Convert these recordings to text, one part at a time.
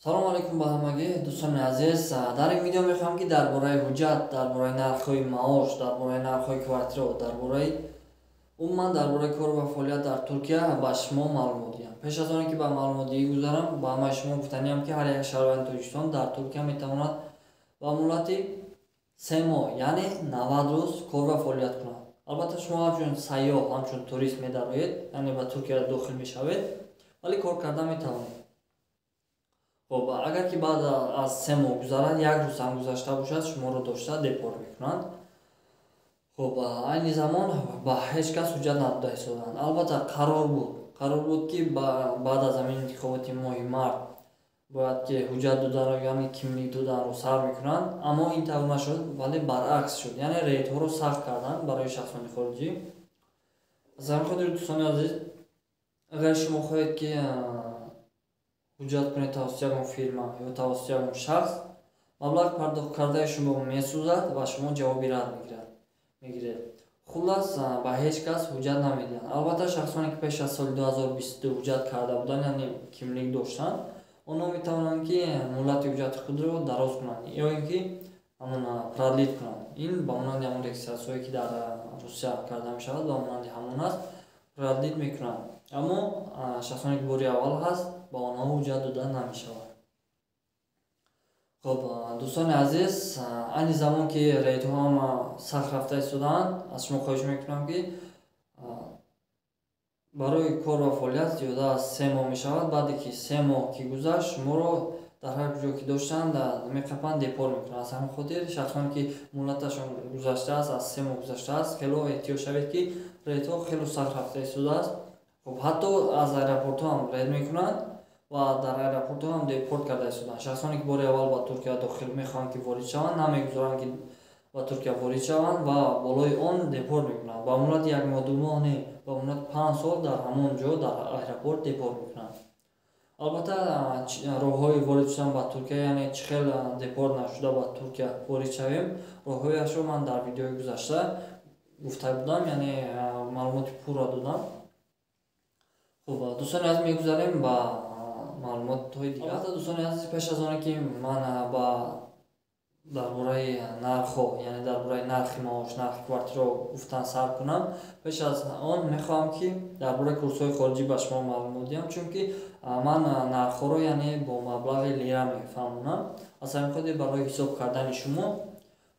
Салому алайкум ба ҳамагӣ, дӯстони азиз. Дар ин видео мехоҳам, ки дар бораи ҳуҷҷат, дар бораи нархҳои маош, дар бораи нархҳои квартирао, дар бораи умуман дар бораи кор ва фаъолият дар Туркия ба шумо маълумот диҳам. Пеш аз оне ки ба маълумотдиҳӣ гузарам, ба ҳамаи шумо гуфтаниам, ки ҳар як шаҳрванди Тоҷикистон дар Туркия метавонад ба муҳлати 3 моҳ, яъне 90 рӯз кор ва фаъолият кунад. Албатта, шумо ҳамчун сайёҳ, ҳамчун турист медароед, яъне ба Туркия дохил мешавед, вале кор карда метавонед. Хоб, агар ки баъд аз 3 моҳ гузарад, як рӯз ҳам гузашта бошад, шуморо дошта депорт мекунанд. Хоб, айни замон ба ҳеҷ кас ҳуҷҷат надода истоданд. Албатта, қарор буд, ки баъд аз ҳамин интихоботи моҳи март бояд ки ҳуҷҷат доданро, яъне кимлик доданро сар мекунанд, аммо ин тавр нашуд, вале баръакс шуд, яъне рейдҳоро сахт карданд барои шахсони хориҷӣ. Аз ҳамин хотир, дӯстони азиз, агар шумо хоҳед, ки ҳуҷҷат кунед тавассути ягон фирма ё тавассути ягон шахс, маблағи пардохткардаи шумо месӯзад ва шумо ҷавоби рад мегиред. Хуллас, ба ҳеҷ кас ҳуҷҷат намедиҳанд. Албатта, шахсоне ки пеш аз соли 2022 ҳуҷҷат карда буданд, яъне кимлик доштанд, онҳо метавонанд, ки муҳлати ҳуҷҷати худро дароз кунанд ё ин ки ҳамон продлить кунанд. Ин ба монанди ҳамон регистратсияҳое, ки дар Русия карда мешавад, ба монанди ҳамон аст, продлить мекунанд. Аммо шахсоне ки бори аввал ҳаст, ба онҳо ҳуҷҷат дода намешавад. Хоб, дӯстони азиз, айни замон ки рейдҳо ҳама сахт рафта истодаанд, аз шумо хоҳиш мекунам, ки барои кор ва фаъолият зиёда аз 3 моҳ мешавад. Баъде ки 3 моҳ ки гузашт, шуморо дар ҳар куҷо ки доштанд, меқапанд, депорт мекунанд. Аз ҳамин хотир шахсоне ки муҳлаташон гузаштааст, аз 3 моҳ гузаштааст, хело эҳтиёт шавед, ки рейдҳо хело сахт рафта истодааст. Хоб, ҳатто аз аэропортҳо ҳам рейд мекунанд ва дар аэропортҳо ҳам депорт карда истоданд. Шахсоне ки бори аввал ба Туркия дохил мехоҳанд, ки ворид шаванд, намегузоранд, ки ба Туркия ворид шаванд ва болои он депорт мекунанд. Ба муҳлати як моҳ, 2 моҳ не, ба муҳлати 5 сол дар ҳамон ҷо, дар аэропорт депорт мекунанд. Албатта, роҳҳои ворид шудан ба Туркия, яъне чӣ хел депорт нашуда ба Туркия ворид шавем, роҳҳояшро ман дар видеои гузашта гуфта будам, яъне маълумоти пурра додам. Хуб, дӯстони азиз, мегузарем ба маълумотҳои дигар. Албатта, дӯстони азиз, пеш аз оне ки ман ба дар бораи нархҳо, яъне дар бораи нархи маош, нархи квартираро гуфтан сар кунам, пеш аз он мехоҳам, ки дар бораи курсҳои хориҷӣ ба шумо маълумот диҳам, чунки ман нархҳоро, яъне бо маблағи лира мефаҳмонам. Аз ҳамин хотир барои ҳисоб кардани шумо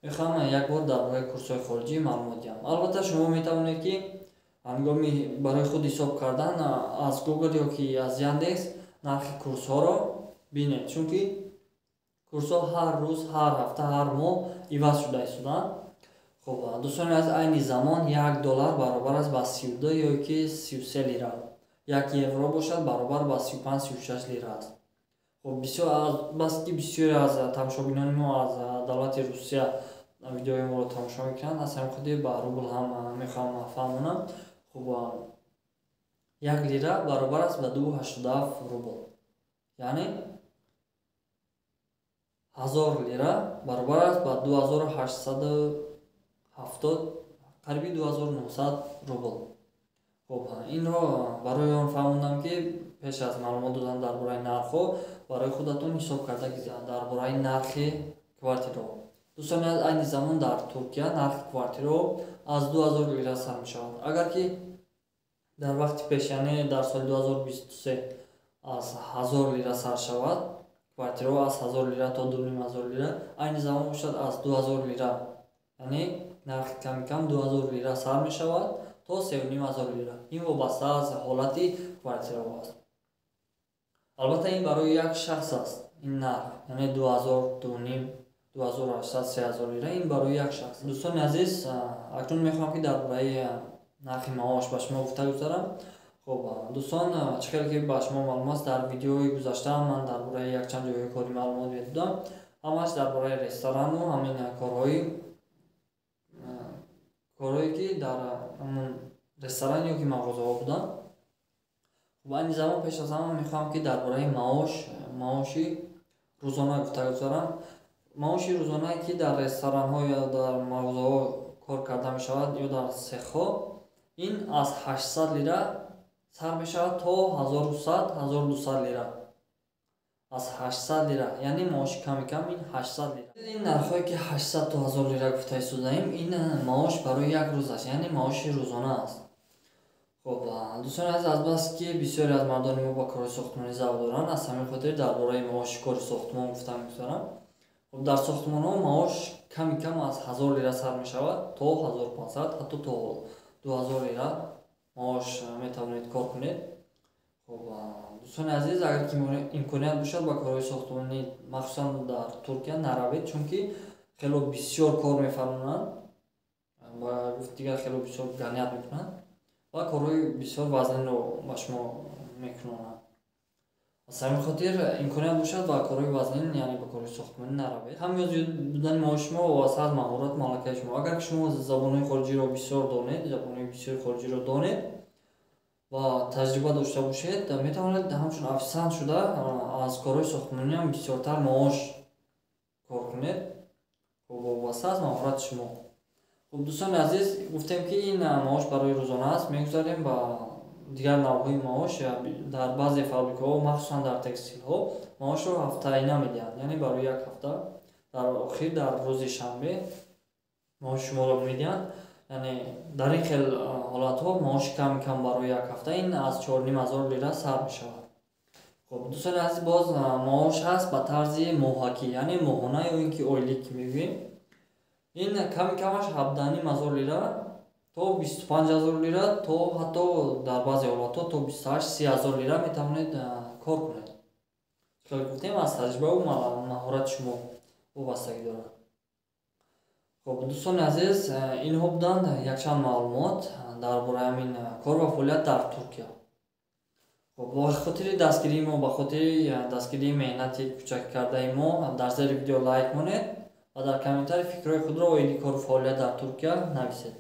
мехоҳам як бор дар бораи курсҳои хориҷӣ маълумот диҳам. Албатта, шумо метавонед, ки ҳангоми барои худ ҳисоб кардан аз Google ё ки аз Яндекс нархи курсҳоро бинед, чунки курсҳо ҳар рӯз, ҳар ҳафта, ҳар моҳ иваз шуда истодаанд. Хуб, дӯстони азиз, айни замон 1 доллар баробар аст ба 32 ё ки 33 лира, 1 евро бошад, баробар ба 35, 36 лира аст. Хуб, бисёр баски бисёре аз тамошобинони мо аз давлати Русия видеои моро тамошо мекунанд, аз ҳамин хотир ба рубл ҳам мехоҳам фаҳмонам. Хуб, 1 лира баробар аст ба 2,87 рубл, яъне 1000 лира баробар аст ба 2870, қариби 2900 рубл. Хуб, инро барои он фаҳмондам, ки пеш аз маълумот додан дар бораи нархҳо барои худатон ҳисоб карда. Дар бораи нархи квартираҳо, дӯстони азиз, айни замон дар Туркия нархи квартираҳо аз 2000 лира сар мешавад. Агар ки дар вақти пеш, яъне дар соли 2023, аз 1000 лира сар шавад квартираҳо, аз 1000 лира то 2500 лира, айни замон бошад, аз 2000 лира, яъне нархи ками кам 2000 лира сар мешавад то 3500 лира. Ин вобаста аз ҳолати квартираҳо аст. Албатта, ин барои як шахс аст ин нарх, яъне 2000, 2,5, 2800, 3000 лира, ин барои як шахс. Дӯстони азиз, акнун мехоҳам, ки дар бораи нархи маош ба шумо гуфта гузарам. Хуб, дӯстон, чӣ хеле ки ба шумо маълум аст, дар видеои гузашта ман дар бораи якчанд ҷойҳои корӣ маълумот медодам, ҳамаш дар бораи ресторану ҳамин корҳое, ки дар ҳамон ресторан ё ки мағозаҳо буданд. Хуб, айни замон пеш аз ҳама мехоҳам, ки дар бораи маоши рӯзона гуфта гузарам. Маоши рӯзонае, ки дар ресторанҳо ё дар мағозаҳо кор карда мешавад ё дар сехҳо, ин аз 800 лира сар мешавад то 1100, 1200 лира. Аз 800 лира, яъне маоши ками кам ин 800 лира. Ин нархҳое, ки 800 то 1000 лира гуфта истодаем, ин маош барои як рӯз аст, яъне маоши рӯзона аст. Хуб, дӯстони азиз, азбаски бисёре аз мардони мо ба кори сохтмонӣ завқ доранд, аз ҳамин хотир дар бораи маоши кори сохтмон гуфта мегузарам. Хуб, дар сохтмонҳо маош ками кам аз 1000 лира сар мешавад то 1500, ҳатто то 2000 лира маош метавонед кор кунед. Хуб, дӯстони азиз, агар ки имконият бошад, ба корҳои сохтмонӣ, махсусан дар Туркия, наравед, чунки хело бисёр кор мефармонанд, ба гуфт дигар хело бисёр гонять мекунанд ва корҳои бисёр вазнинро ба шумо мекунонанд. Аз ҳамин хотир имконият бошад, ба корҳои вазнин, яъне ба корҳои сохтмонӣ наравед. Кам ё зиёд будани маоши шумо вобаста аз маҳорат, малакаи шумо. Агар ки шумо забонҳои хориҷиро бисёр донед, забонҳои бисёри хориҷиро донед ва таҷриба дошта бошед, метавонед ҳамчун официант шуда аз корҳои сохтмониам бисёртар маош кор кунед. Хуб, вобаста аз маҳорати шумо. Хуб, дӯстони азиз, гуфтем, ки ин маош барои рӯзона аст. Мегузарем ба дигар навъҳои маош. Дар баъзе фабрикаҳо, махсусан дар текстилҳо, маошро ҳафтаина медиҳанд, яъне барои як ҳафта дар охир, дар рӯзи шанбе маоши шуморо медиҳанд. Яъне дар ин хел ҳолатҳо маоши ками кам барои як ҳафта ин аз 4500 лира сар мешавад. Хуб, дӯстони азиз, боз маош ҳаст ба тарзи моҳакӣ, яъне моҳона ё ин ки ойлик мегӯем. Ин ками камаш 17 500 лира то 25 000 лира, то ҳатто дар баъзе ҳолатҳо то 28-30 ҳазор лира метавонед кор кунед. Хеле гуфтем, аз таҷрибаву маҳорати шумо вобастагӣ дорад. Хуб, дӯстони азиз, инҳо буданд якчанд маълумот дар бораи ҳамин кор ва фаъолият дар Туркия. Хуб, ба хотири дастгирии мо, ба хотири дастгирии меҳнати кӯчак кардаи мо, дар зери видео лайк монед ва дар комментарий фикрҳои худро оиди кору фаъолият дар Туркия нависед.